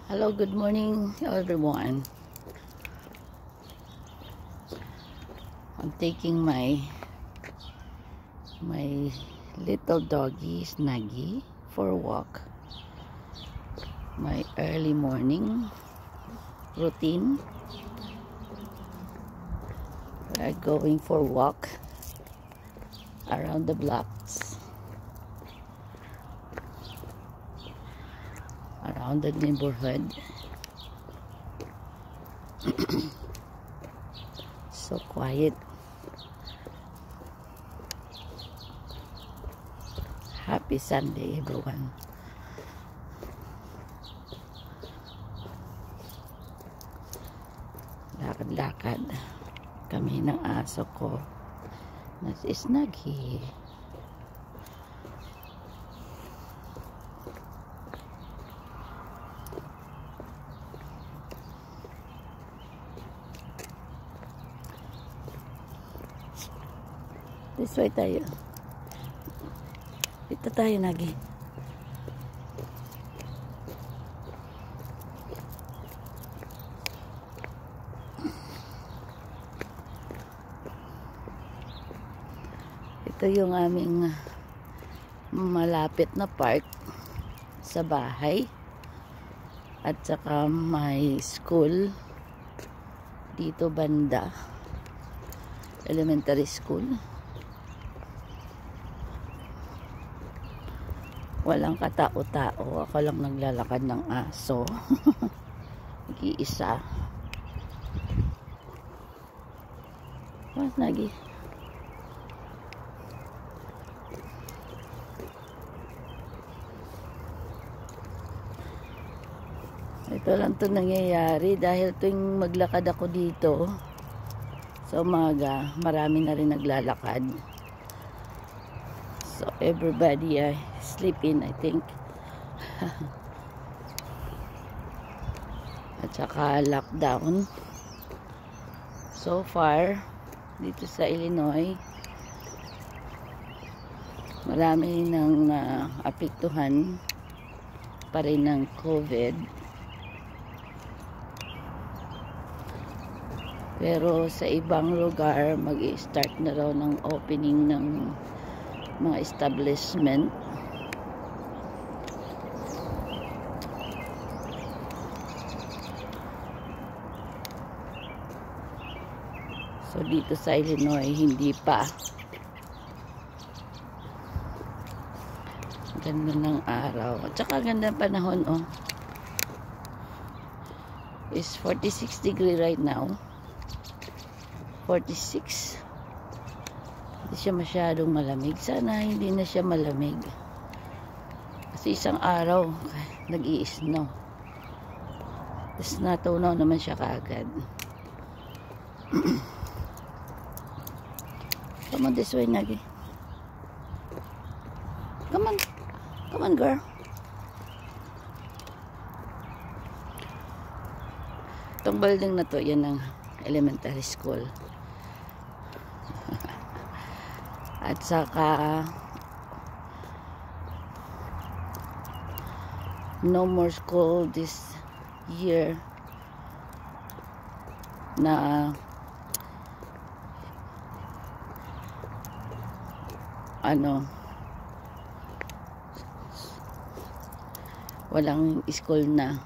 Hello, good morning everyone. I'm taking my little doggy Snuggy for a walk. My early morning routine. We're going for a walk around the blocks, around the neighborhood. So quiet. Happy Sunday, everyone. Lakad-lakad kami ng aso ko na si Snuggy. This way tayo. Dito tayo, Nagi. Ito yung aming malapit na park sa bahay. At saka may school dito banda. Elementary school. Walang katao-tao. Ako lang naglalakad ng aso. Nag-iisa. Mas Nagi. Ito lang to nangyayari dahil tuwing maglakad ako dito sa umaga, marami na rin naglalakad. So everybody sleeping, I think. At saka lockdown. So far, dito sa Illinois, marami nang apektuhan pa rin ng COVID. Pero sa ibang lugar, mag-i-start na raw ng opening ng mga establishment. So dito sa Illinois, hindi pa. Ganda ng araw. At saka ganda ng panahon, oh. It's 46 degree right now. 46. Hindi siya masyadong malamig. Sana hindi na siya malamig. Kasi isang araw, nag-i-snow. Tapos natunaw naman siya kaagad. Come on this way, Nagi. Come on. Come on, girl. Itong building na to, yan ang elementary school. At saka no more school this year na walang school na.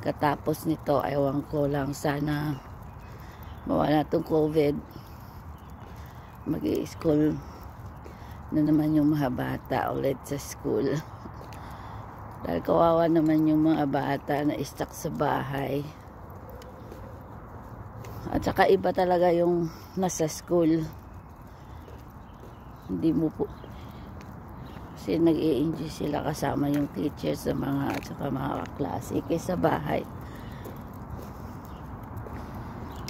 Katapos nito, ewan ko lang, sana mawala itong COVID. Mag-i-school na naman yung mga bata ulit sa school. Dahil kawawa naman yung mga bata na stuck sa bahay. At saka iba talaga yung nasa school. Hindi mo po kasi nag-i-enjoy sila kasama yung teachers sa mga at saka mga klase kaysa bahay.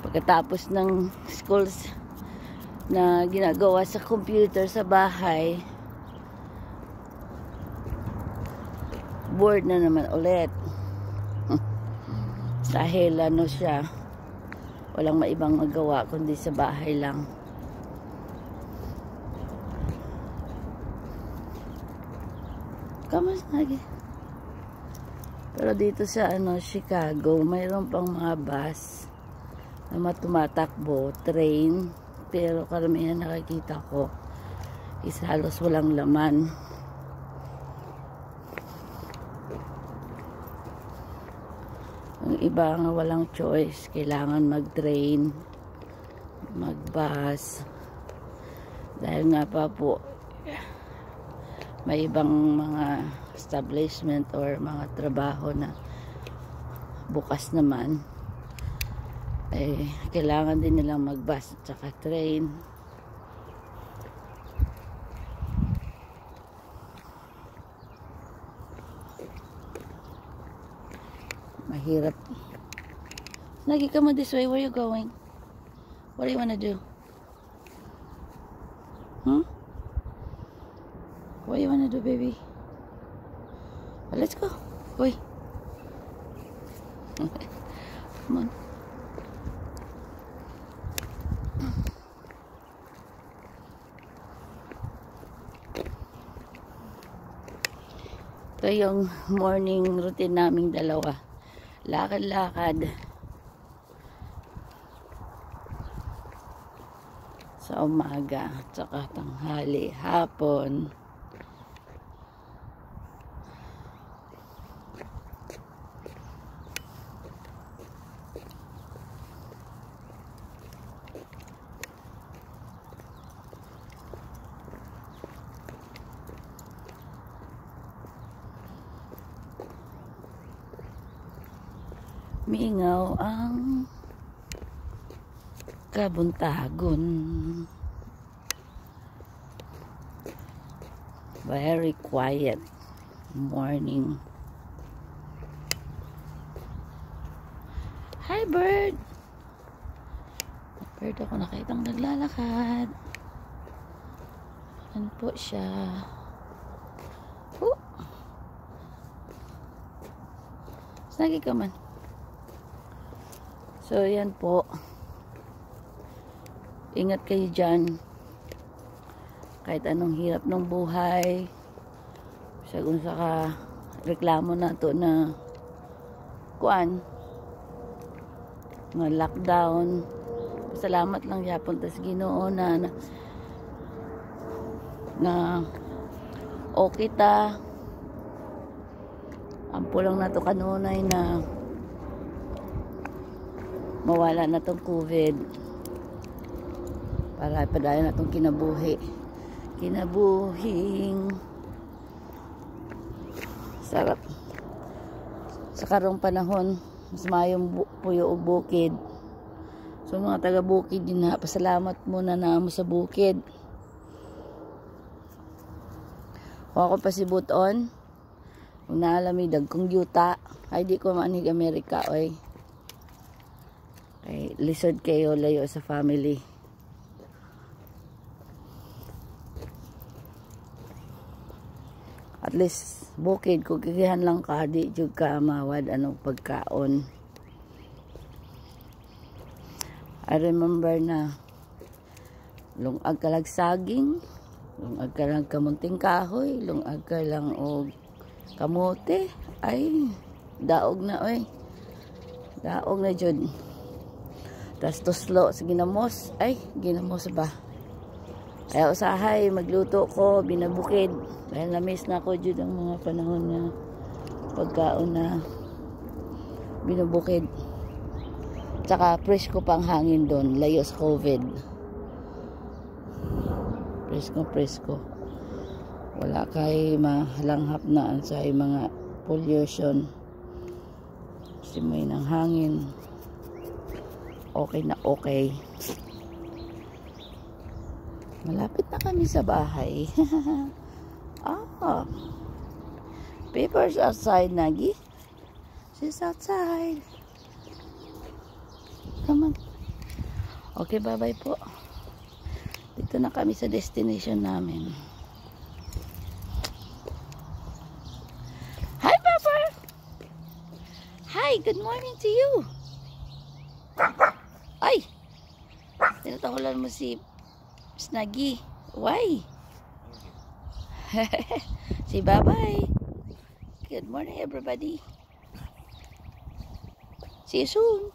Pagkatapos ng schools na ginagawa sa computer sa bahay, bored na naman ulit. Dahil siya, walang maibang magawa kundi sa bahay lang. Come on, Snuggy. Pero dito sa Chicago, mayroon pang mga bus na tumatakbo, train, pero karamihan nakikita ko is halos walang laman. Ang iba nga walang choice, kailangan mag-train, mag-bus, dahil nga pa po may ibang mga establishment or mga trabaho na bukas naman, kailangan din nilang mag-bus at saka train. Mahirap. Snuggy, come on this way. Where are you going? What do you want to do? What do you want to do, baby? Well, let's go. Uy. Come on. Ito yung morning routine naming dalawa. Lakad-lakad sa umaga, tsaka tanghali, hapon. Mingaw ang kabuntagon. Very quiet morning. Hi, bird! Bird ako nakitang naglalakad. Ano po siya? Snuggy ka man. So, yan po. Ingat kayo dyan. Kahit anong hirap ng buhay. Kung saka reklamo na to na kuan. Mga lockdown. Salamat lang yapon tas Ginoo na okay ta. Ampo lang na to kanunay na mawala na tong COVID para padayon na tong kinabuhing sarap sa karong panahon. Mas mayong puyo og bukid. So mga taga bukid din na pasalamat muna na mo sa bukid. O ako pa si buton kung naalami dagkong yuta ay di ko manig Amerika oy. Ay, lisod kayo, layo sa family. At least, bukid, kung kikihan lang ka, di jud ka mawad anong pagkaon. I remember na lungag ka lang saging, lungag ka lang kamunting kahoy, lungag ka lang og kamote, ay, daog na, oy. Daog na jud. Tas tuslo sa ginamos. Ay, ginamos ba? Kaya usahay, magluto ko, binabukid. Dahil na-miss na ko dyan ang mga panahon na pagkaon na binabukid. Tsaka presko pang hangin doon, layo sa COVID. Presko. Wala kay malanghap na sa mga pollution. Simoy ng hangin. Okay na okay. Malapit na kami sa bahay. Papers outside, Nuggy. She's outside. Come on. Okay, bye-bye po. Dito na kami sa destination namin. Hi, Papa! Hi, good morning to you. Ay! Tinatakulan mo si Snuggy. Why? Say bye-bye. Good morning, everybody. See you soon.